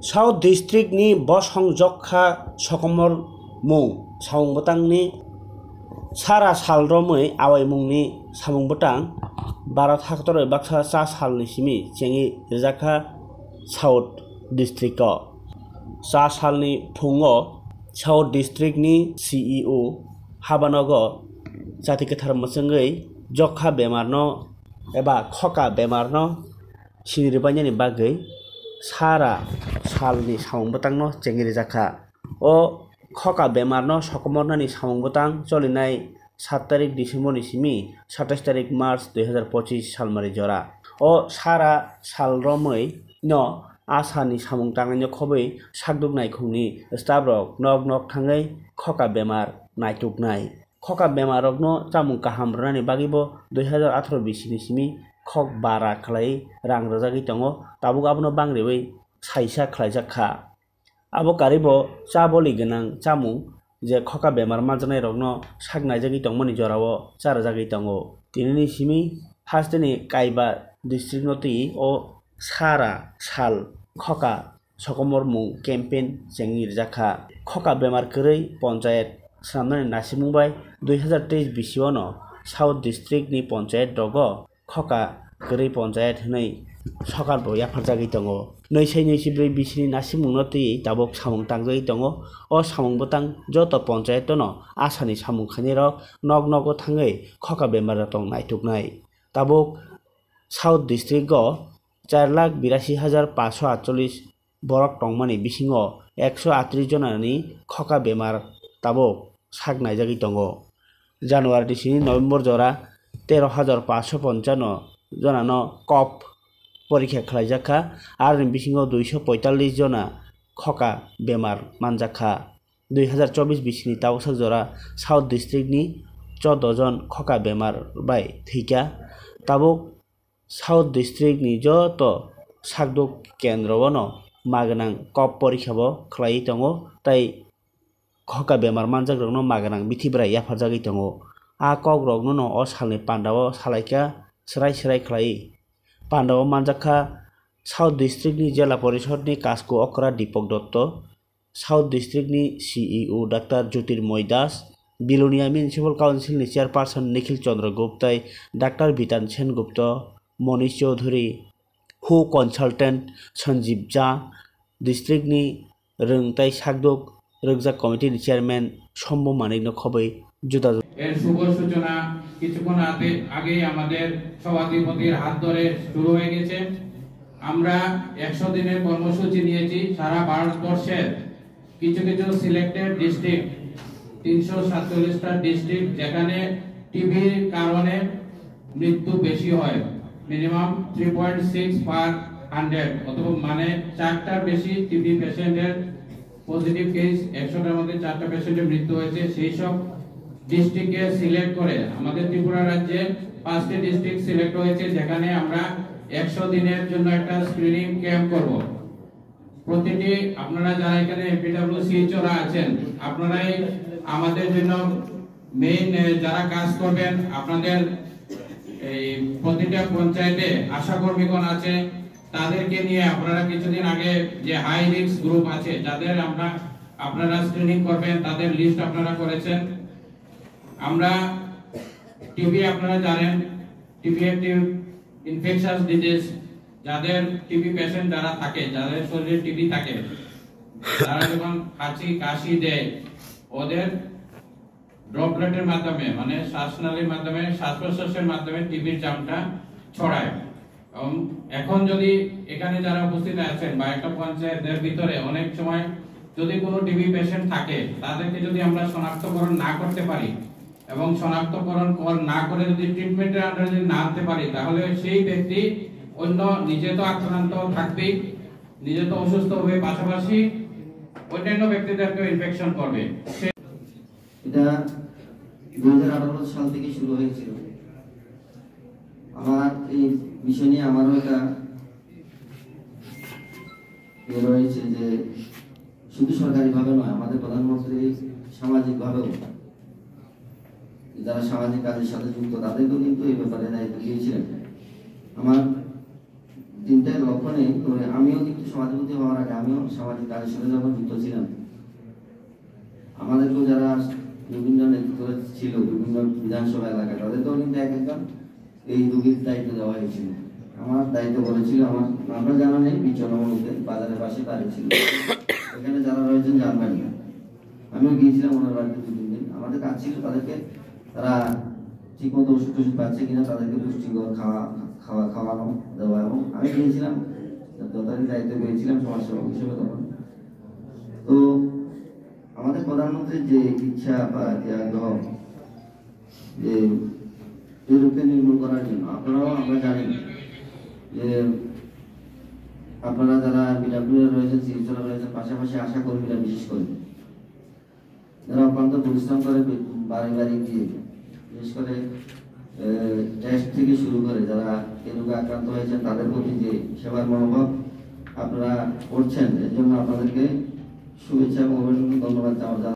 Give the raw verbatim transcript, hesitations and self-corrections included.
South District ni bosong jokha sokomor mung samung bwtangni sara sal romwi awaimungni samung bwtang bara thaktorwi baksa cha salni simi chengwi rijakha South District o. Cha salni phungo South District ni C E O habanogo chati kwthar mwchwngwi jokha bemarno eba khoka bemarno sini rwbainani bagwi sara salni samung bwtangno chengwi rijakha. O khoka bemarno sokomornani samung bwtang cholinai sat tarik December ni simi satais tarik March dui hazar pochis salmari jora. O sara sal romwi no asani samung tangnaino khobwi sakduk naikhungni staff rok nok nok thangwi khoka bemar naituknai. Khoka bemarrokno chamung kaham rwnani bagwibo dui hazar atharo bisini simi khok bara khlai rang rwjagwi tongo, tabuk abono bangriwi saisa khlaijak kha. Abo karibo cha boli gwnang chamung je khoka bemar manjaknairokno sak naijagwi tongmani jorao cha rwjagwi tongo. Tinini simi hasteni Kaiba district no twi o sara sal khoka sokomormung campaign chengwi rijak kha. Khoka bemar kwrwi ponchayat swnamnani nasimung bai dui hazar teis bisio no South District ni ponchayat rogo khoka kwrwi ponchayat hwnwi sokar bo yapharjagwi tongo. Nwi sai nwi si bwrwi bisini nasimungno twiwi tabuk samung tangjagwi tongo. O samung bwtang joto ponchayat no asani samung khainai rok nok nogo thangwi khoka bemar rok tong naituknai. Tabuk South District o char lakh birasi hajar paanch sho atchollis borok tongmani bisingo ekso atris jonani khoka bemar tabuk sak naijagwi tongo. January ni simi November jora tero hajar paanch sho ponchano jonano kop porikha khlaijak kha, aroni bisingo duiso poitallis jona khoka bemar manjak kha. Dui hazar chobis bisini tabuksa jora South District ni chordo jon khoka bemar bai thwikha. Tabuk South District ni joto sakduk kendro o no magwnang kok porikha bo khlaiwi tongo, tei khoka bemar manjak rok no magwnang bithi bwrai yapharjagwi tongo. A kok rok no no o salni panda o salaikha, swrai swrai khlaiwi. Panda o manjak kha South District ni Jela Porishod ni Kasku Okra Dipak Dotto, South District ni C E O Doctor Jyotirmoy Das, Bilonia Municipal Council ni Chairperson Nikhil Chandra Gupta, Doctor Bitan Sen Gupta, Monish Chaudhary, Hu Consultant Sanjeev Jha, District ni Rwng tei Sakduk Rwkjak Committee ni Chairman Sombo Manik no khobwi juda juda এর শুভ সূচনা কিছুক্ষণ আগে, আগেই আমাদের সভাধিপতির হাত ধরে শুরু হয়ে গেছে। আমরা একশো দিনের কর্মসূচি নিয়েছি সারা ভারতবর্ষের কিছু কিছু সিলেক্টেড ডিস্ট্রিক্ট, তিনশো সাতচল্লিশটা ডিস্ট্রিক্ট, যেখানে টিবির কারণে মৃত্যু বেশি হয়, মিনিমাম থ্রি পয়েন্ট সিক্স পার হান্ড্রেড, অথবা মানে চারটার বেশি টিবি পেশেন্টের পজিটিভ কেস, একশোটার মধ্যে চারটা পেশেন্টের মৃত্যু হয়েছে, সেই সব ডিস্ট্রিক্টকে সিলেক্ট করে আমাদের ত্রিপুরা রাজ্যে পাঁচটি ডিস্ট্রিক্ট সিলেক্ট হয়েছে, যেখানে আমরা একশো দিনের জন্য একটা স্ক্রিনিং ক্যাম্প করব। প্রতিটি, আপনারা যারা এখানে পিডব্লিউসি যারা আছেন, আপনারাই আমাদের জন্য মেইন, এ, যারা কাজ করবেন, আপনাদের এই প্রতিটা পঞ্চায়েতে আশাকর্মীগণ আছে, তাদেরকে নিয়ে আপনারা কিছুদিন আগে যে হাই রিস্ক গ্রুপ আছে, যাদের আমরা, আপনারা স্ক্রিনিং করবেন, তাদের লিস্ট আপনারা করেছেন। আমরা টিবি, আপনারা জানেন, টিবি একটি ইনফেকশাস ডিজিজ। যাদের টিবি পেশেন্ট যারা থাকে, যাদের শরীরে টিবি থাকে, তারা যখন হাঁচি কাশি দেয়, ওদের ড্রপলেটের মাধ্যমে, মানে শ্বাসনালীর মাধ্যমে, শ্বাস প্রশ্বাসের মাধ্যমে টিবির জার্মটা ছড়ায়। এবং এখন যদি এখানে যারা উপস্থিত আছেন বা একটা পঞ্চায়েতের ভিতরে অনেক সময় যদি কোনো টিবি পেশেন্ট থাকে, তাদেরকে যদি আমরা শনাক্তকরণ না করতে পারি এবং শনাক্তকরণ কর-, না করে যদি ট্রিটমেন্টের আন্ডারে যদি না আনতে পারি, তাহলে সেই ব্যক্তি অন্য, নিজে তো আক্রান্ত থাকবেই, নিজে তো অসুস্থ হবে, পাশাপাশি অন্যান্য ব্যক্তিদেরকেও ইনফেকশন করবে। সে এটা দুই হাজার আঠারো সাল থেকে শুরু হয়েছিল। আমার এই বিষয় নিয়ে আমারও একটা ইয়ে রয়েছে যে শুধু সরকারিভাবে নয়, আমাদের প্রধানমন্ত্রী সামাজিকভাবেও, যারা সামাজিক কাজের সাথে যুক্ত, তাদেরকেও কিন্তু এই ব্যাপারে দায়িত্ব দিয়েছিলেন। আমার চিন্তায় লক্ষ্য নেই, তবে আমিও কিন্তু সমাজপতি হওয়ার আগে আমিও সামাজিক কাজের সাথে যখন যুক্ত ছিলাম, আমাদেরকেও যারা বিভিন্ন নেতৃত্ব ছিল, বিভিন্ন বিধানসভা এলাকা, তাদেরকেও কিন্তু এক একজন এই রোগীর দায়িত্ব দেওয়া হয়েছিল। আমার দায়িত্ব পড়েছিল আমার, আপনার জানা নেই, বিচনমণিতে বাজারের পাশে বাড়ি ছিল। এখানে যারা রয়েছেন জানবেন না। আমিও গিয়েছিলাম ওনার বাড়িতে দু তিন দিন। আমাদের কাজ ছিল তাদেরকে, তারা ঠিকমতো ওষুধ টষুধ পাচ্ছে কিনা, তাদেরকে পুষ্টিকর খাওয়া, খাওয়া, খাওয়ানো, দেওয়া। এবং আমি গিয়েছিলাম, যথারীতি দায়িত্ব পেয়েছিলাম সমাজসেবক হিসেবে তখন। তো আমাদের প্রধানমন্ত্রীর যে ইচ্ছা বা যে আগ্রহ, যে এই রোগকে নির্মূল করার জন্য, আপনারাও, আমরা জানি যে আপনারা যারা মিডাকুলিরা রয়েছেন, চিকিৎসকরা রয়েছেন, পাশাপাশি আশা কর্মীরা বিশেষ করে, যারা অক্লান্ত পরিশ্রম করে বি-, বাড়ি বাড়ি গিয়ে, বিশেষ করে টেস্ট থেকে শুরু করে যারা এই রোগে আক্রান্ত হয়েছেন, তাদের প্রতি যে সেবার মনোভাব আপনারা করছেন, এর জন্য আপনাদেরকে শুভেচ্ছা এবং অভিনন্দন, ধন্যবাদ জানাতে